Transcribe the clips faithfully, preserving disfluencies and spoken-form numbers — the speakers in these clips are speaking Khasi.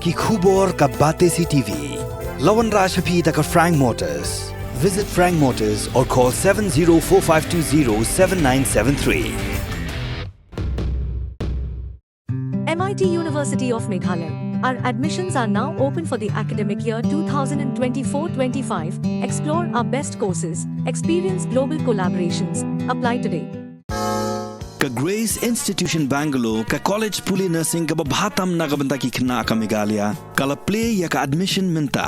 Ki khubor ka Batesi T V. La wanrah sha phi da ka Frank Motors. Visit Frank Motors or call seven zero four five two zero seven nine seven three. M I T University of Meghalaya. Our admissions are now open for the academic year two thousand twenty-four twenty-five. Explore our best courses, experience global collaborations. Apply today. Ka Grace Institution Bangalore, ka college pule nursing kaba bha tam na ka bynta ki khynnah ka Meghalaya, ka la plie ïa ka admission mynta.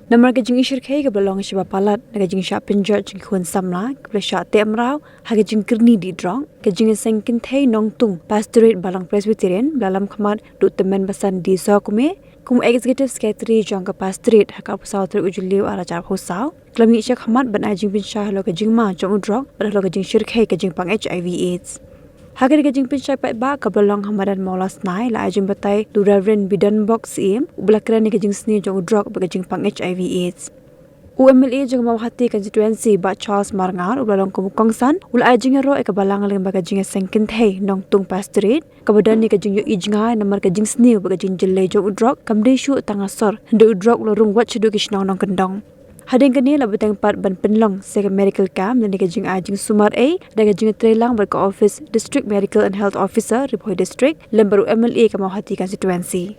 Namar ka jingïashyrkhei kaba long shibun palat na ka jingshah pynjot jong ki khun samla kiba la shah teh mraw ha ka jingkyrni die drok, ka Jingïaseng Kynthei Nongtung Pastorate Balang Presbyterian ba la lam khmat da u Tymmen Basan D Sohkmie kum u Executive Secretary jong ka Pastorate ha ka arphew saw tarik u Jylliew arhajar arphew saw, ka la mih shakhmat ban ai jingpynshai halor ka jingma jong u drok bad halor ka jingshyrkhei ka jingpang H I V AIDS. Ha kane ka jingpynshai paidbah kaba la long ha madan Mawlasnai, la ai jingbatai da u Reverend Bidanbok Syiem, uba la kren ïa ka jingsniew jong u drok bad ka jingpang H I V AIDS. U M L A jong ka Mawhati Constituency, Bah Charles Marngar, uba la long kum u kongsan, u la ai jingïaroh ïa ka Balang lyngba ka Jingïaseng Kynthei Nongtung Pastorate, kaba don ïa ka jingïohi jngai namar ka jingsniew bad ka jingjyllei jong u drok kam dei shuh tang ha sor, hynrei u drok u la rung wat shaduh ki shnong nongkyndong. Hadien kane la bteng pat ban pynlong sa ka medical camp lane ka jingai jingsumar ei da ka jingïatreilang bad ka office District Medical and Health Officer, Ri Bhoi District, lem bad u M L A ka Mawhati Constituency.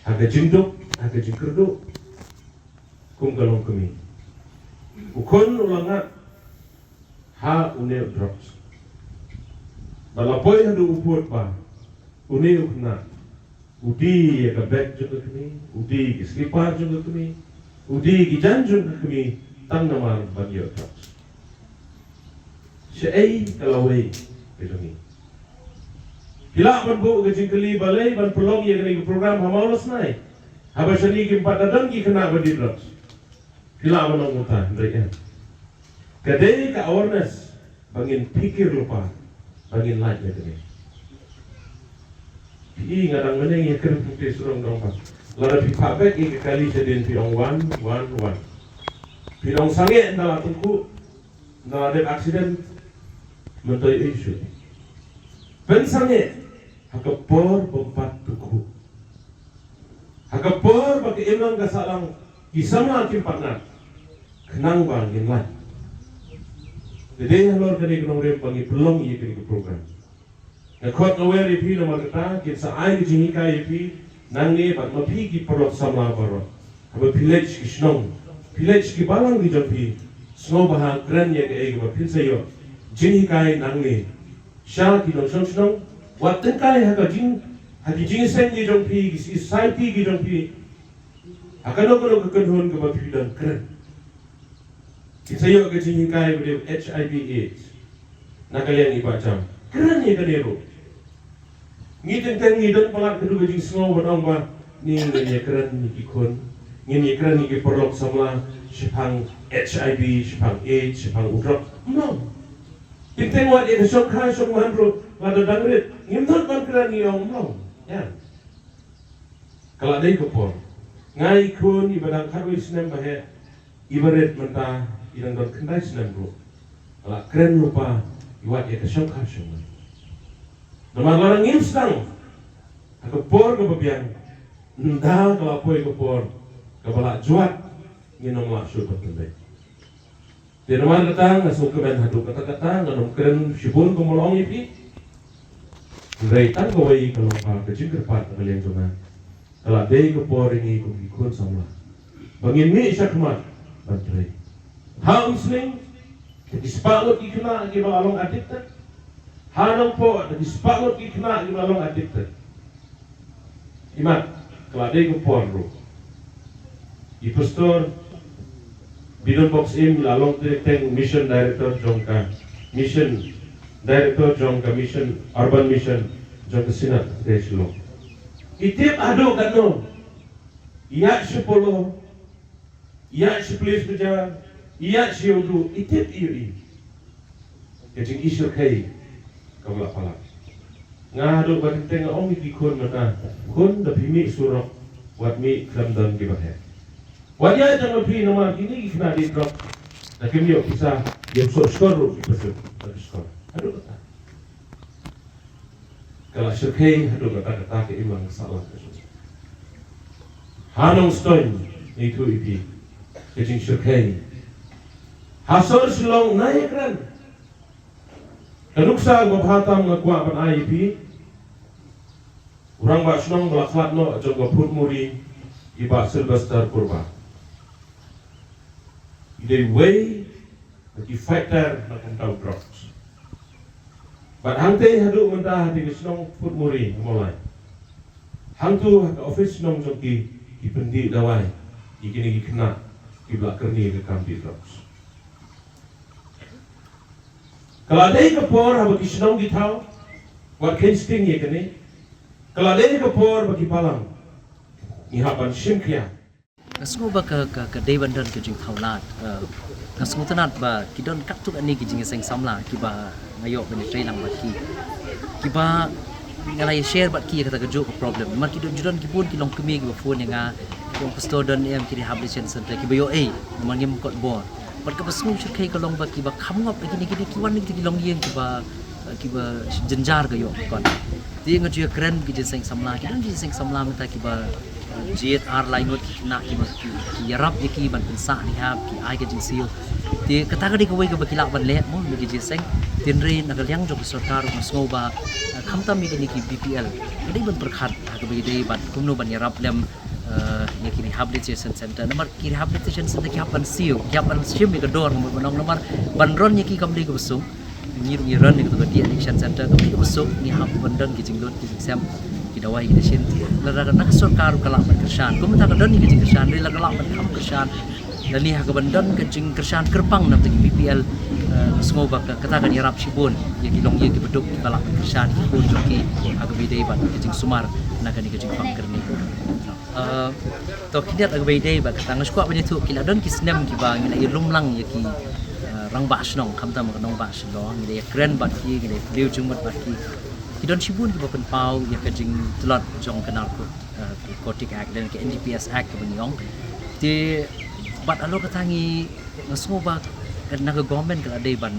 Ha ka jingduk, ha ka jingkyrduh, kum ka longkmie, u khun u la ngat ha une u drugs. Bad la poi haduh u pud ba une u khynnah u die ïa ka bag jong ka kmie, u die ki slipar jong ka kmie, u die ki jaiñ jong ka kmie, tang namar ban ïoh drugs. Shaei ka lawei ka jong ngi? Phi lah ban buh ka jingkylli balei ban pynlong ïa kane ka program ha Mawlasnai, haba shane kim pat da don ki khynnah ba die drugs? Phi lah ban ong kumta, hynrei em. Ka dei ka awareness ba ngin phikir lypa, ba ngin lait ïa kane. Phi, nga dang mynne ïa kren pynte shrong dong ba, lada phi phah bek ïa ka kali shadien phi ong wan, wan, wan. Phi ong sangeh ynda la tyngkhuh, ynda la dep accident, mynta ïa shu pynsangeh ha ka por ba ym pat tyngkhuh, ha ka por ba ka imlang ka sahlang, ki samla kim pat ngat, khnang ba ngin lait. Te dei halor kane ka nongrim ba ngi pynlong ïa kane ka program. Nga khot nga wer ïa phi namar kata, kin sa ai ka jinghikai ïa phi nangne bad ma phi ki paralok samla baroh. Haba phi leit sha ki shnong, phi leit sha ki balang ki jong phi, sngewbha kren ïa kaei kaba phin sa ïoh jinghikai nangne sha ki nongshong shnong, wat tyngkai ha ka jing, ha ki jingïaseng ki jong phi, ki society ki jong phi, ha kano kano ka kynhun kaba phi don, kren. Kin sa ïoh ka jinghikai ba dei H I V AIDS na ka liang i Bah Jam. Kren ïa kane ruh. Ngi teng teng ngi don palat ka dei ka jingsngew ba ong ba ngin ïa kren ïa ki khun, ngin ïa kren ïa ki paralok samla shaphang H I V, shaphang AIDS, shaphang u drok. Ym long. Teng teng wat ïa ka shongkha shongman ruh, lada dang rit, ngim don ban kren, ngi ong ym long. Ïa. Ka la dei ka por. Nga i khun iba dang khatwei snem ba heh, iba rit mynta i dang don khyndai snem ruh, ka la kren lypa ïa wat ïa ka shongkha shongman. Namar lada ngim sdang ha ka por kaba biang, ynda ka la poi ka por kaba la jwat, ngin ym lah shuh ban pynbeit. Te namar kata nga sngewkmen haduh katta katta, ngan ym kren shibun kumba la ong ïa phi. Hynrei tang kawei ka long ba ka jingkyrpad na ka liang jong nga, ka la dei ka por ïa ngi kum ki khun samla ba ngin mih shakhmat ban trei. Ha Umsning da ki spah ngut ki khynnah kiba la long addicted. Ha Nongpoh da ki spah ngut ki khynnah kiba la long addicted. Imat, ka la dei ka por ruh. I Pastor Bidon Box Im la long te teng Mission Director jong ka Mission, Director jong ka Mission, Urban Mission jong ka Synod ka Shillong. I tip haduh katno, ïa shi polo, ïa shi plis bazaar, ïa shi udu, i tip ïa i. Ka jingïashyrkhei kaba la palat. Nga haduh ba teng teng nga ong ïa ki khun mynta, khun, da phi mih surok, wat mih khlem don kiba heh. Wat ïaid tang ma phi namar kine ki khynnah die drok. Da kim ïoh pisa, ïa soh shkor ruh ki pyrshah, da ki shkor. Haduh kata. Ka la shyrkhei haduh kata, kata ka imlang ka sahlang ka jong. Ha Nongstoiñ, nga ïathuh ïa phi, ka jingshyrkhei. Ha sor Shillong, nga ïakren. Ka nuksa kaba bha tam nga kwah ban ai ïa phi. U rangbah shnong ba la khlad noh jong ka Phutmuri, i Bah Sylvester Purba. I dei uwei na ki fighter na ka bynta u drugs. Bad hangtei haduh mynta ha ka shnong Phutmuri, Mawlai, hangto ha ka office shnong jong ki, ki pyndih dawai ïa kine ki khynnah kiba la kyrni ïa ka kam die drugs. Ka la dei ka por haba ki shnong ki thaw, wat kheiñ sting ïa kane. Ka la dei ka por ba ki balang, ngi hap ban shim khia. Nga sngew ba ka, ka, ka dei ban don ka jingthaw lad. Eh, nga sngewtynnat ba ki don katto katne ki jingïaseng samla kiba nga ïoh ban ïatrei lang bad ki, kiba nga la ïa share bad ki ïa kata kajuh ka problem. Namar ki don, ju don ki bun ki longkmie kiba phone ïa nga, ki ong, "Pastor, don em ki rehabilitation center kiba ïoh ei, namar ngim kot bor." Bad kaba sngew shyrkhei ka long ba kiba kham ngop ïa kine, kine ki wan na kita ki longïing kiba, kiba jynjar ka ïoh kot. Te nga ju ïakren ki jingïaseng samla, ki don ki jingïaseng samla mynta kiba, eh, jied ar lai ngut ki khynnah kiba ki, ki ïarap ïa ki ban pynsah rehab, ki ai ka jingsiew. Te kata ka dei kawei kaba ki lah ban leh mo, ïa ki jingïaseng. Hynrei na ka liang jong ka sorkar nga sngew ba, eh, khamtam ïa kine ki B P L, ka dei ban pyrkhat ha kaba ïadei bad kumno ban ïarap lem, eh, ïa ki rehabilitation center. Namar ki rehabilitation center ki hap ban siew, ki hap ban shim ïa ka dor, namar ban ong, namar ban run ïa ki kam dei kaba suk. Ngi ruh ngi run ïa kata ka de-addiction center, kam dei kaba suk, ngi hap ban don ki jinglut ki jingsem, ki dawai ki dashin. Lada ka na ka sorkar ka lah ban kyrshan, kumta ka don ïa ki jingkyrshan, lada ka lah ban kham kyrshan, lane ha kaban don ka jingkyrshan kyrpang na ka B P L, eh, sngew ba ka, kata kan ïarap shibun ïa ki longïing kiba duk, ka lah ban kyrshan ki khun jong ki ha kaba ïadei bad ka jingsumar na kane ka jingpang kyrni. Eh, to, khyndiat ha kaba ïadei bad kata, nga sngewkwah ban ïathuh, ki la don ki snem kiba ngi la ïalum lang ïa ki, eh, rangbah shnong, khamtam ka nongbah Shillong, ngi la ïakren bad ki, ngi la ïakynduh jingmut bad ki. Ki don shibun kiba pynpaw ïa ka jingtlot jong ka Narco-, eh, Narcotic Act lane ka N D P S Act kaba ngi ong. Te bad halor kata ngi, nga sngew ba na ka government ka la dei ban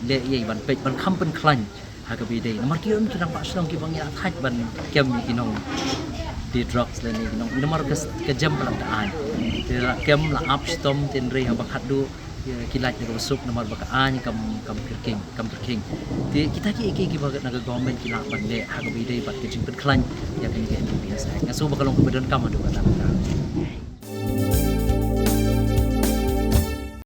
leh ïa, ban peit, ban kham pynkhlaiñ ha kaba ïadei. Namar ki don ki rangbah shnong kiba ngi la thait ban kem ïa ki nongdie drugs lane ki nong, namar ka, ka jem palat ka aiñ. Te la kem, la ap shitom, hynrei haba khatduh, eh, ki lait na kaba suk namar ba ka aiñ kam, kam kyrkieng, kam kyrkieng. Te kita kiei kiei kiba na ka government ki lah ban leh ha kaba ïadei bad ka jingpynkhlaiñ ïa kane ka N D P S Act. Nga sngew ba ka long kaba donkam haduh katta katta.